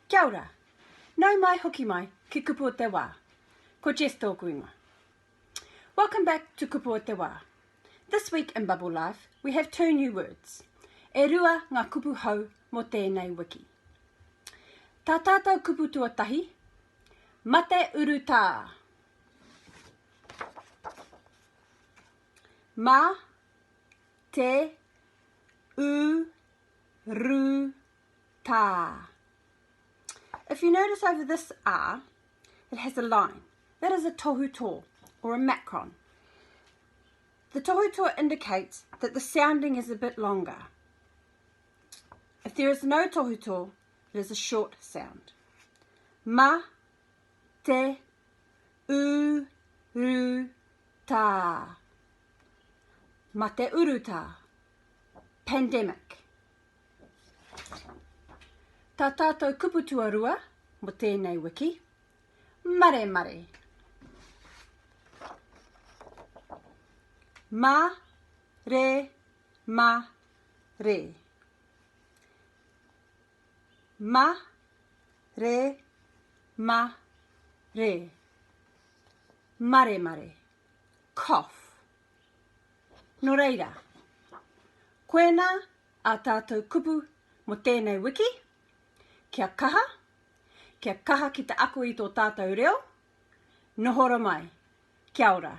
Kia ora! Nau mai hoki mai ki Kupu o te Wā. Ko Jess tōku ingoa. Welcome back to Kupu o te Wā. This week in Bubble Life, we have two new words. E rua ngā kupu hou mō tēnei wiki. Tā tātou kupu tuatahi, mate urutā. Ma, te, u, ru, tā. If you notice over this R, it has a line. That is a tohu tō, or a macron. The tohu tō indicates that the sounding is a bit longer. If there is no tohu tō, it is a short sound. Ma, te, u, ru, tā. Mate urutā. Pandemic. Tā tātou kupu tuarua mō tēnei wiki, maremare. Ma, re, ma, re. Ma, re, ma, re. Maremare. Cough. Nō reira, koinā ā tātou kupu mō tēnei wiki, kia kaha, kia kaha ki te ako i tō tātou reo, noho ra mai, kia ora.